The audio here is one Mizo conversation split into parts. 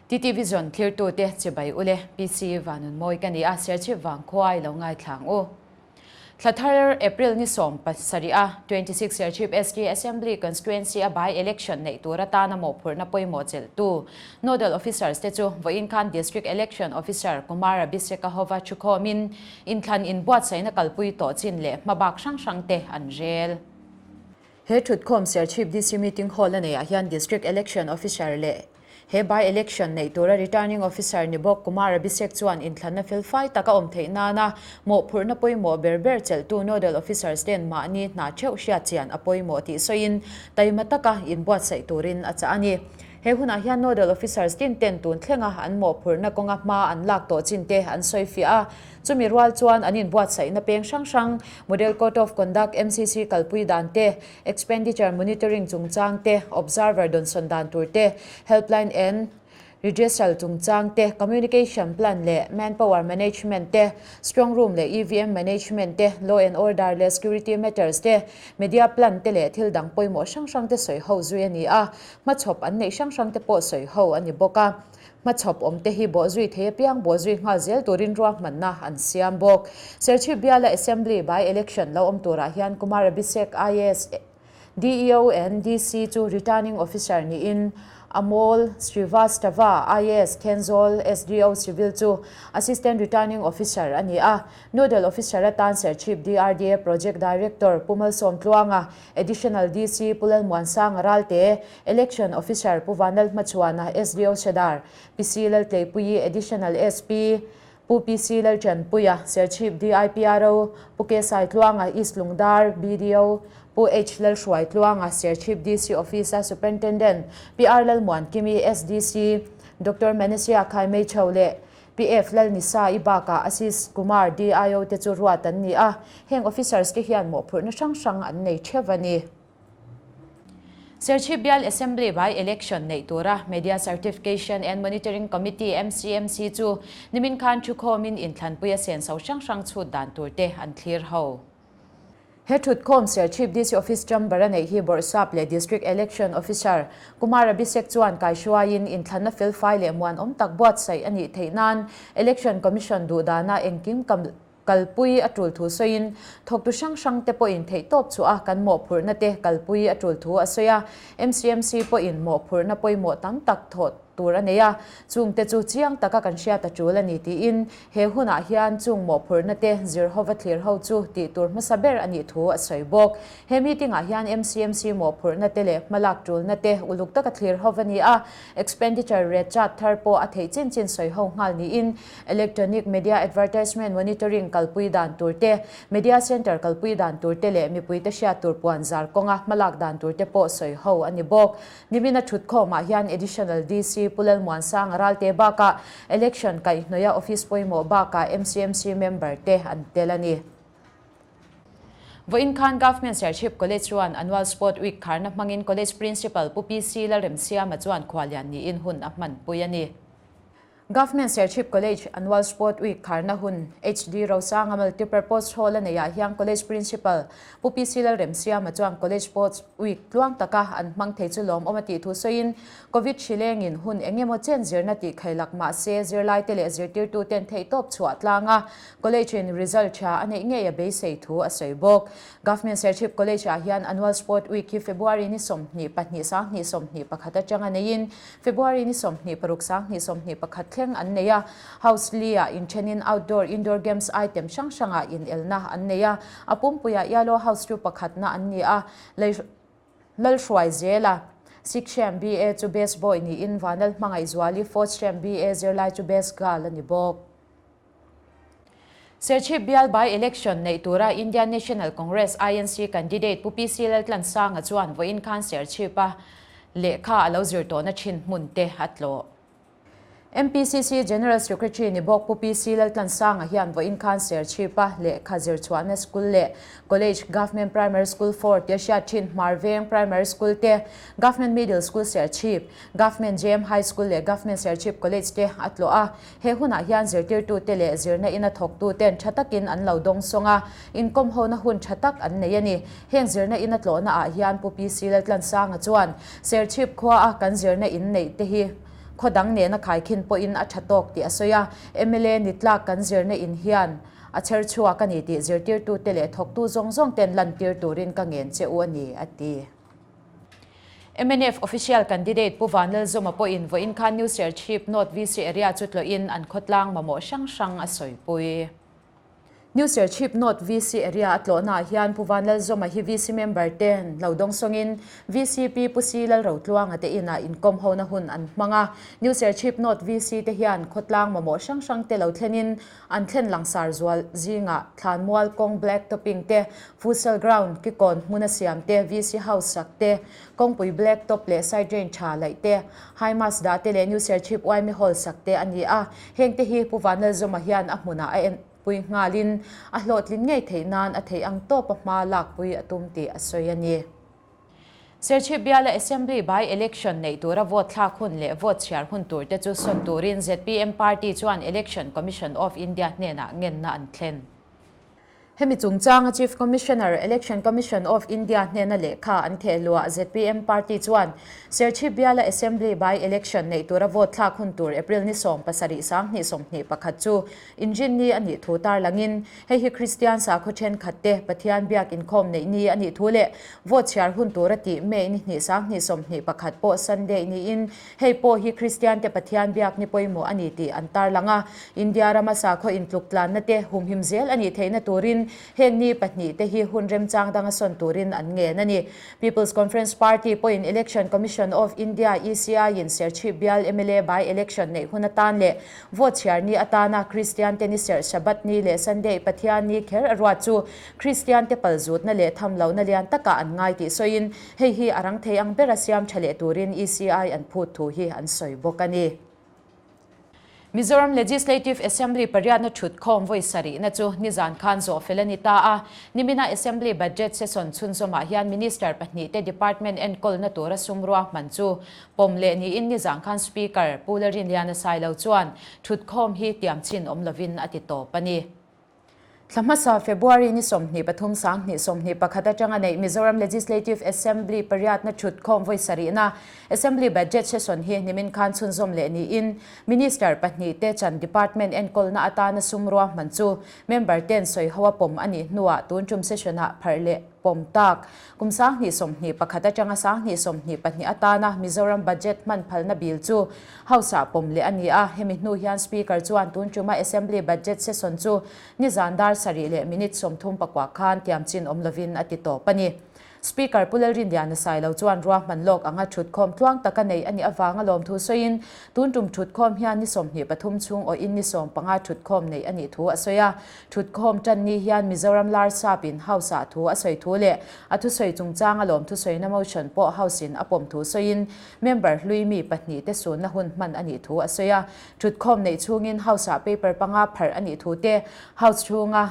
TT Vision thlirtute chibai ule PC Vanunmawi ka ni a, Serchhip Vangkhua i lo ngaithla ang u. Thla thar April ni 17 a 26 Serchhip ST Assembly Constituency a by election neih tur atana mawhphurhna pawimawh chelhtu Nodal Officers te chu vawiin khan District Election Officer Kumar Abhishek-a hova thukhawmin inthlan inbuatsaihna kalpui tawh chin leh hmabak hrang hrang te an rel. He thutkhawm Serchhip DC Meeting Hall a neihah hian District Election Officer leh He by-election neih tura Returning Officer ni bawk Kumar Abhishek chuan inthlanna felfai tak a awm theih nana mawhphurhna pawimawh ber ber chelhtu Nodal Officers ten mahni hna theuh hriat chian a pawimawh tih sawiin taima taka inbuatsaih turin a chah a ni. He hunah hian Nodal Officers tin ten tun thlenga an mawhphurhna kawnga hma an lak tawh chin te an sawi fiah a. Chumi rual chuan an inbuatsaihna peng hrang hrang Model Code of Conduct, MCC, kalpui dan te, Expenditure Monitoring chungchang te, Observer dawnsawn dan tur te, Helpline and Redressal chungchang te, Communication Plan leh Manpower Management te, Strong Room leh EVM Management te, Law and Order leh Security Matters te, Media Plan te leh thil dang pawimawh hrang hrang te sawi ho zui a ni a, hmachhawp an neih hrang hrang te pawh sawi ho a ni bawk a. Hmachhawp awm te hi bawhzui thei apiang bawhzui nghal zel turin ruahmanna an siam bawk. Serchhip biala Assembly by election lo awm turah hian Kumar Abhishek IAS, DEO and DC chu Returning Officer niin Amol Srivastava IAS, Thenzawl SDO Civil chu Assistant Returning Officer a ni a. Nodal Officer atan Serchhip DRDA Project Director Pu Malsawm Tluanga, Additional DC Pu Lalmuansanga Ralte, Election Officer Pu Vanlal Hmachhuana, SDO Sadar, PC Laltleipuii, Additional SP Pu PC Lalchanpuia, Serchhip DIPRO, Pu K Saitluanga, East Lungdar, BDO, Pu H Lalhruaitluanga, Serchhip DC Office-a Superintendent, PR Lalmuankimi, SDC, Doctor Manesia Khaimeichho leh PF Lalnisa i bakah Ashish Kumar, DIO te chu ruat an ni a, heng officers te hian mawhphurhna hrang hrang an nei theuh a ni. Serchhip Bial Assembly by Election neih tura Media Certification and Monitoring Committee, MCMC, chu nimin khan thukhawmin inthlanpui a senso hrang hrang chhut dan tur te an thlir ho. He thutkhawm Serchhip DC Office Chamber a neih hi Bawrhsap leh District Election Officer Kumar Abhishek chuan kaihruaiin inthlanna felfai leh muanawm tak buatsaih a nih theih nan Election Commission duhdana engkim kalpui a tul thu sawiin thawktu hrang hrang te pawhin theihtawp chhuah a kan mawhphurhna te kalpui a tul thu a sawi a. MCMC pawhin mawhphurhna pawimawh tam tak thawh tur a nei a, chungte chu chiang taka kan hriat a tul a ni tiin he hunah hian chung mawhphurhna te zir hova thlir ho chu tih tur hmasa ber a nih thu a sawi bawk. He meeting ah hian MCMC mawhphurhna te leh hmalak tulna te uluk taka thlir ho a ni a, expenditure rate chart thar pawh a theih chin chin sawi ho nghal niin Electronic Media Advertisement Monitoring kalpui dan tur te, Media Centre kalpui dan tur te leh mipuite hriat tur puan zar kawnga hmalak dan tur te pawh sawi ho a ni bawk. Nimina thutkhawmah hian Additional DC Pu Lalmuansanga Ralte bakah Election kaihhnawia Office pawimawh bakah MCMC member te an tel a ni. Vawiin khan Government Serchhip College chuan Annual Sport Week kharna hmangin College Principal Pu PC Lalremsiama chuan khuallian niin hun a hmanpui a ni. Government Serchhip College Annual Sport Week kharna hun HD Rosanga Multipurpose Hall a neihah hian College Principal Pu PC Lalremsiama chuan College Sports Week tluang taka an hmang thei chu lawmawm a tih thu sawiin Covid hrilengin hun eng emaw chen zirna tih khailak mah se zirlaite leh zirtirtuten theihtawp chhuah tlanga College-in result tha a neih ngei a beisei thu a sawi bawk. Government Serchhip College-ah hian Annual Sport Week hi February ni 22 2021 atanga neiin February ni 26 2021 thleng an nei a, House Lee-ah inthenin outdoor, indoor games item hrang hrangah inelna an nei a, a pumpuiah Yellow House chu pakhatna an ni a, Lalhruai zela Sixth Sem BA chu Best Boy niin Vanal Hmangaihzuali Fourth Sem BA zirlai chu Best Girl a ni bawk. Serchhip bial by election neih tura Indian National Congress, INC, candidate Pu PC Laltlansanga chuan vawiin khan Serchhip-a lehkha a lo zir tawhna thin hmun te a tlawh. MPCC General Secretary ni bawk Pu PC Laltlansanga hian vawiin khan Serchhip-a lehkha zir chhuahna school leh College, Government Primary School 4 tia hriat thin Hmarveng Primary School te, Government Middle School Serchhip, Government JM High School leh Government Serchhip College te a tlawh a. He hunah hian zirtirtute leh zirna ina thawktuten tha takin an lo dawng sawng a, inkawm hona hun tha tak an nei a ni. Heng zirna ina tlawhnaah hian Pu PC Laltlansanga chuan Serchhip khua a kan zirna in neih te hi Khaw dang nena khaikhin pawhin a tha tawk tih a sawi a, mla ni tlak kan zirna in hian a chher chhuak a ni tih zirtirtute leh thawktu zawng zawng ten lantir turin ka ngen che u a ni, a ti. Mnf Official Candidate Pu Vanlalzawma pawhin vawiin khan New Serchhip North VC Area chu tlawhin an khawtlang mamawh hrang hrang a sawipui. New Serchhip North VC Area a tlawhnaah hian Pu Vanlalzawma hi VC member ten lo dawng sawngin VCP Pu Si Lalrotluanga te inah inkawm hona hun an hmang a. New Serchhip North VC te hian khawtlang mamawh hrang hrang te lo thlenin an thlen langsar zual zingah Thlanmual kawng black topping te, Futsal ground kikawn hmuna siam te, VC house sak te, kawngpui black top leh side drain tha laih te, High mast dah te leh New Serchhip Yma Hall sak te a ni a, heng te hi Pu Vanlalzawma hian a hmunah a enpui nghalin a hlawhtlin ngei theih nan a theih ang tawpa hma lakpui a tum tih a sawi a ni. Serchhip biala Assembly by Election neih tura vote thlak hun leh vote chhiar hun tur te chu sawn turin zpm party chuan Election Commission of India hnenah ngenna an thlen. Hemi chungchanga Chief Commissioner, Election Commission of India hnena lehkha an theh luah zpm party chuan Serchhip biala Assembly by-election neih tura vote thlak hun tur April ni 7 2021 chu inrin ni a nih thu tarlangin hei hi Kristian sakhaw thenkhat te Pathian biak inkhawm neih ni a nih thu leh vote chhiar hun tura tih May ni hnih 2021 pawh Sunday niin Hei pawh hi Kristian te Pathian biak ni pawimawh a ni tih an tarlang a, India rama sakhaw intluk tlanna te humhim zel a nih theihna turin heng ni pahnih te hi hun remchang danga sawn turin an ngen a ni. People's Conference Party pawhin Election Commission of India, ECI, in Serchhip bial mla by-election neih hun atan leh vote chhiar ni atana Kristian te ni serh Shabbat ni leh Sunday Pathian ni kher a ruat chu Kristian te palzutna leh thamlohna lian takah an ngai tih sawiin Hei hi a rang thei ang bera siam tha leh turin ECI an phut thu hi an sawi bawk a ni. Mizoram Legislative Assembly pariatna thutkhawm vawi sarihna chu nizan khan zawh fel a ni ta a. Nimina Assembly Budget Session chhunzawmah hian Minister pahnihte Department enkawlna tura sum ruahman chu pawm leh niin nizan khan Speaker Pu Larinliana Sailo chuan thutkhawm hi tiamchhin awm lovin a ti tawp a ni. Thla hmasa February ni 23 2021 atanga neih Mizoram Legislative Assembly pariatna thutkhawm vawi sarihna Assembly Budget Session hi nimin khan chhunzawm leh niin Minister pahnihte chan Department enkawlna atana sum ruahman chu member ten sawiho a pawm a nih hnuah tun tum session-ah pharh leh pawm tak kum 2021 atanga 2022 atana Mizoram Budget hman phalna bill chu House-ah pawm leh a ni a, hemi hnu hian Speaker chuan tun tuma Assembly Budget Session chu nizan dar sarih leh minute 34 khan tiamchin awm lovin a ti tawp a ni. Speaker Pu Lalrinliana Sailo chuan ruahman lawk anga thutkhawm tluang taka nei a nih avanga lawmthu sawiin tun tum thutkhawm hian ni 23 chhung awhin ni 15 thutkhawm neih a nih thu a sawi a. Thutkhawm tan ni hian Mizoram Larsap-in House-ah thu a sawi thu leh a thusawi chungchanga lawmthu sawina motion pawh House-in a pawm thu sawiin Member hlui mi pahnih te sunna hun hman a nih thu a sawi a, thutkhawm neih chhungin House-ah paper panga pharh a nih thu te, House chhunga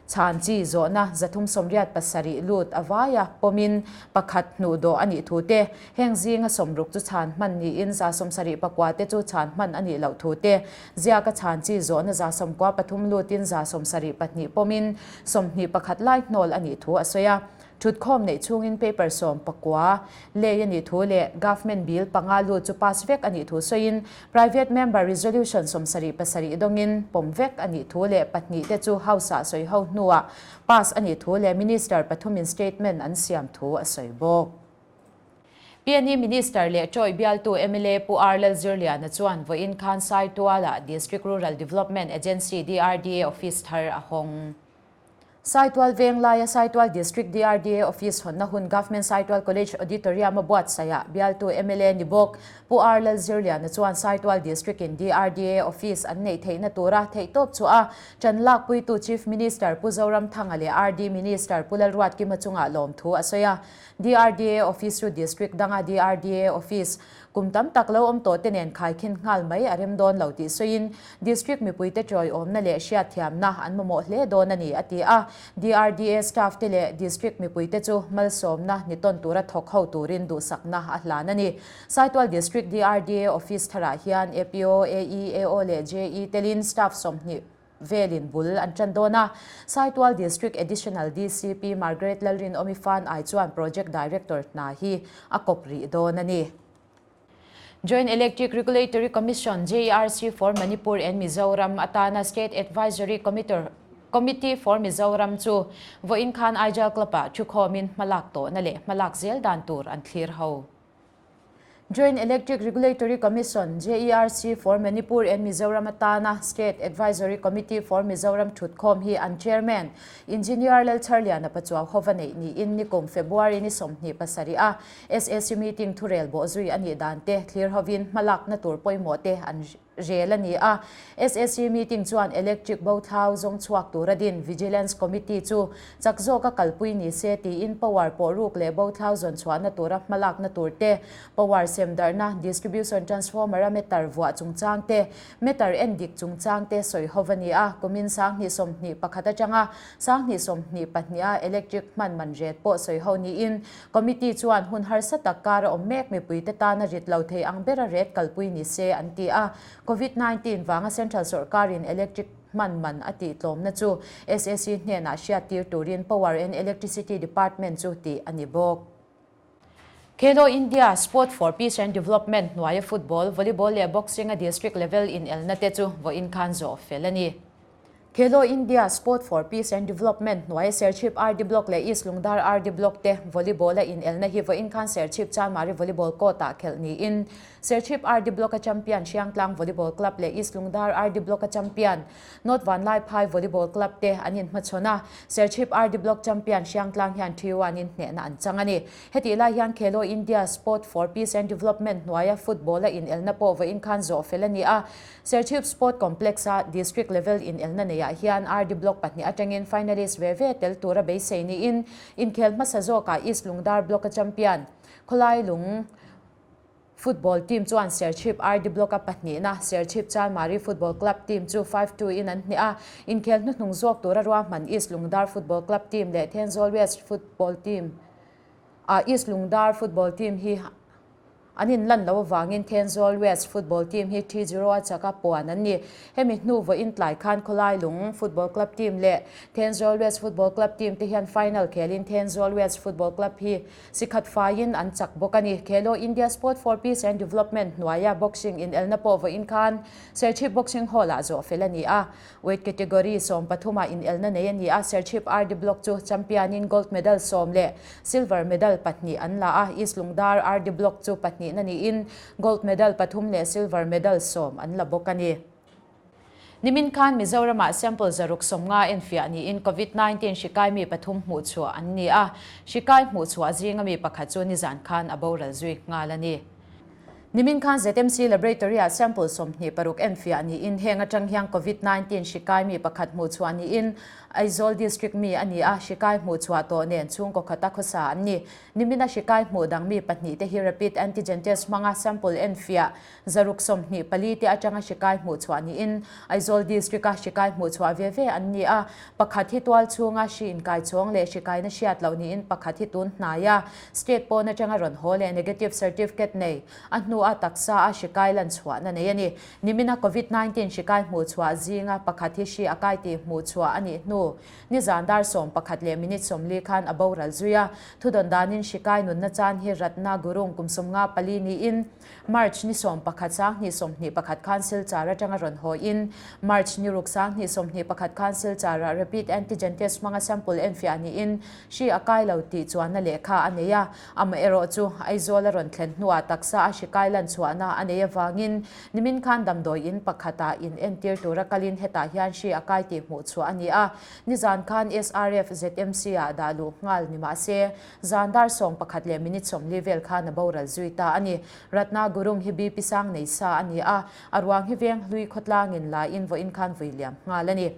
chhan chi zawhna 387 lut a vaia pawmin pakhat hnuh dawh a nih thu te, heng zinga 60 chu chhan hman niin 79 te chu chhan hman a nih loh thu te, ziaka chhan chi zawhna 93 lutin 72 pawmin 21 lai hnawl a nih thu a sawi a. Thutkhawm neih chhungin paper 19 lei a nih thu leh Government Bill panga lut chu pass vek a nih thu sawiin Private Member Resolution 77 dawngin pawm vek a nih thu leh pahnih te chu House-ah sawi ho hnuah pass a nih thu leh Minister pathumin statement an siam thu a sawi bawk. PNE Minister leh Ṭawih bialtu mla Pu R Lalzirliana chuan vawiin khan Saitualah District Rural Development Agency, DRDA, office thar a hawng. Saitual Venglaia Saitual District DRDA Office hawnna hun Government Saitual College Auditorium a buatsaihah bialtu mla ni bawk Pu R Lalzirliana chuan Saitual District in DRDA Office an neih theihna tura theihtawp chhuah a ṭan lakpuitu Chief Minister Pu Zoramthanga leh RD Minister Pu Lalruatkima chungah lawmthu a sawi a. DRDA Office chu District danga DRDA Office Kum tam tak lo awm tawh te nen khaikhin nghal mai a rem dawn lo tih sawiin District mipuite tawiawmna leh hriatthiamna an mamawh hle dawn a ni, a ti a. DRDA staff te leh District mipuite chu malsawmna ni tawn tura thawk ho turin duhsakna a hlan a ni. Saitual District DRDA Office tharah hian APO, AE, AO leh JE telin staff 20 velin bul an tan dawn a. Saitual District Additional DCP Margaret Lalrinawmi Fan ai chuan Project Director hna hi a kawp rih dawn a ni. Joint Electric Regulatory Commission, JERC, for Manipur and Mizoram atana State Advisory Committee for Mizoram chu vawiin khan Aijal Club-ah thukhawmin hmalak tawhna leh hmalak zel dan tur an thlir ho. Joint Electric Regulatory Commission, JERC, for Manipur and Mizoram atana State Advisory Committee for Mizoram thutkhawm hi an Chairman, Engineer Lalchharliana Pachuau hova neih niin nikum February ni 27 a SAC meeting thurel bawhzui a nih dan te thlir hovin hmalakna tur pawimawh te an rel a ni a. SAC meeting chuan electric bo thlau zawng chhuak tura din Vigilance Committee chu chak zawka kalpui ni se tiin power pawh ruk leh bo thlau zawn chhuahna tura hmalakna tur te, power sem darhna, distribution transformer a meter vuah chungchang te, meter en dik chungchang te sawi ho a ni a. Kumin 2021 atanga 2022 a electric hman man ret pawh sawi ho niin Committee chuan hun harsa tak kara awm mek mipuite tana rit lo thei ang bera ret kalpui ni se an ti a. Covid 19 vanga Central sawrkarin electric hman man a tih tlawmna chu SAC hnenah hriattir turin Power and Electricity Department chu tih a ni bawk. Khelo India Sport for Peace and Development hnuaia football, volleyball leh boxing a district level inelna te chu vawiin khan zawh fel a ni. Khelo India Sport for Peace and Development hnuaia Serchhip RD Block leh East Lungdar RD Block te volleyball a inelna hi vawiin khan Serchhip Chanmari Volleyball Court ah khelh niin Serchhip RD Block a champion Hriangtlang Volleyball Club leh East Lungdar RD Block a champion North Vanlaiphai Volleyball Club te an inhmachhawn a, Serchhip RD Block champion Hriangtlang hian 3-1 in hnehna an chang a ni. Hetih lai hian Khelo India Sport for Peace and Development hnuaia football a inelna pawh vawiin khan zawh fel a ni a, Serchhip Sport Complex-a District Level inelna neiah hian RD Block pahnih atangin finalist ve ve tel tura beisei niin inkhel hmasa zawkah East Lungdar Block-a champion Khawlailung Football team chuan Serchhip RD Block-a pahnihna Serchhip Chalmari Football Club team chu 5-2 in an hneh a, inkhel hnuhnung zawk tura ruahman East Lungdar Football Club team leh Thenzawl West Football team ah East Lungdar Football team hi An inlan loh avangin Thenzawl West football team hi 3-0 a chaka puan an ni. Hemi hnu vawiin tlai khan Khawlailung Football Club team leh Thenzawl West Football Club team te hian final khelin Thenzawl West Football Club hi sikhat faiin an chak bawk a ni. Khelo India Sport for Peace and Development hnuaia boxing inelna pawh vawiin khan Serchhip Boxing Hall-ah zawh fel a ni a. Weight category 13 ah inelna nei a ni a, Serchhip RD Block chu champion in gold medal sawm leh silver medal pahnih an la a, East Lungdar RD Block chu pahnihna niin gold medal pathum leh silver medal sawm an la bawk a ni. Nimin khan Mizoramah sample 650 enfiah niin Covid 19 hri kai mi pathum hmuhchhuah an ni a, hri kai hmuhchhuah zinga mi pakhat chu nizan khan a boral zui nghal a ni. Nimin khan ZMC Laboratory-ah sample 26 enfiah niin heng atang hian Covid 19 hri kai mi pakhat hmuhchhuah niin Aizawl District mi a ni a, hri kai hmuhchhuah tawh nen chhungkaw khata khawsa an ni. Nimina hri kai hmuh dang mi pahnih te hi rapid antigen test hmanga sample enfiah 124 te atanga hri kai hmuhchhuah niin Aizawl District-a hri kai hmuhchhuah ve ve an ni a, pakhat hi tual chhunga hri inkaichhawng leh hri kaina hriat loh niin pakhat hi tun hnai a. State pawn atanga rawn haw leh negative certificate nei a hnua taksa a hri kai lan chhuahna nei a ni. Nimina Covid 19 hri kai hmuh chhuah zinga pakhat hi hri a kai tih hmuh chhuah a nih hnu nizan dar 11 leh minute 40 khan a boral zui a. Thudawn danin hri kai nunna chan hi Ratna Gurung kum 54 niin March ni 11 2021 khan Silchar atanga rawn haw in March ni ruk 2021 khan Silchar-ah rapid antigen test hmanga sample enfiah niin Hri a kai lo tih chuanna lehkha a nei a, amaherawh chu Aizawl a rawn thlen hnuah taksa a hri kai lan chhuahna a nei avangin nimin khan damdawi in pakhatah in entir tura kalin hetah hian hri a kai tih hmuh chhuah a ni a, nizan khan SRF ZMC ah dah luh nghal ni mahse zan dar 11 leh minute 40 vel khan a boral zui ta a ni. Ratna Gurung hi BP sang nei sa a ni a, a ruang hi veng hlui khawtlangin laiin vawiin khan vui liam nghal a ni.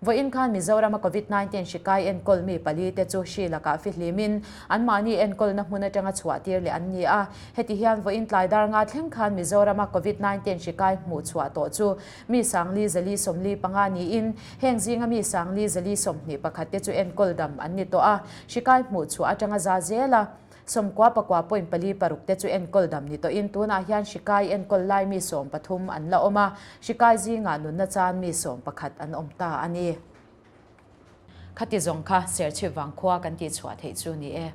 Vawiin khan Mizorama Covid 19 hri kai enkawl mi pali te chu hri lakah fihlimin anmahni enkawlna hmun atanga chhuah tir leh an ni a. Heti hian vawiin tlai dar nga thleng khan Mizorama Covid 19 hri kai hmuh chhuah tawh chu mi 4475 niin heng zinga mi 4421 te chu enkawl dam an ni tawh a. Hri kai hmuh chhuah atanga za zel a. 99.46 te chu enkawl dam ni tawhin tunah hian hri kai enkawl lai mi 13 an la awm a, hri kai zingah nunna chan mi 11 an awm ta a ni. Khati zawng kha Serchhip vangkhua kan tihchhuah theih chu ni e.